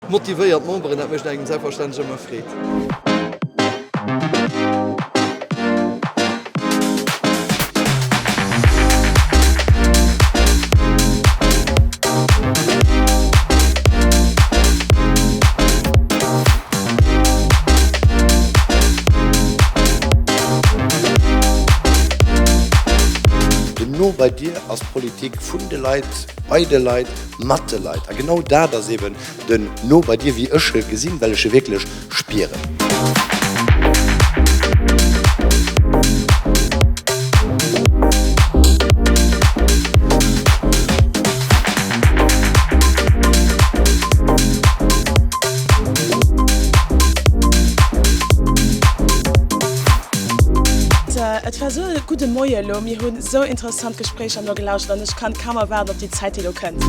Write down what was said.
Motivéiert Memberen, dat mécht engem selbstverständlech ëmmer Freed. Den No bei dir ass d'Politik vun de Leit, bei de Leit, mat de Leit. A genau dat ass eben den No bei dir, wéi ech e gesinn, well ech e wierklech spieren. Et war sou e gudde Moie lo, mir hunn sou interessant Gespréicher nogelauschtert an ech kann kaum erwaarden op déi Zäit déi lo kënnt.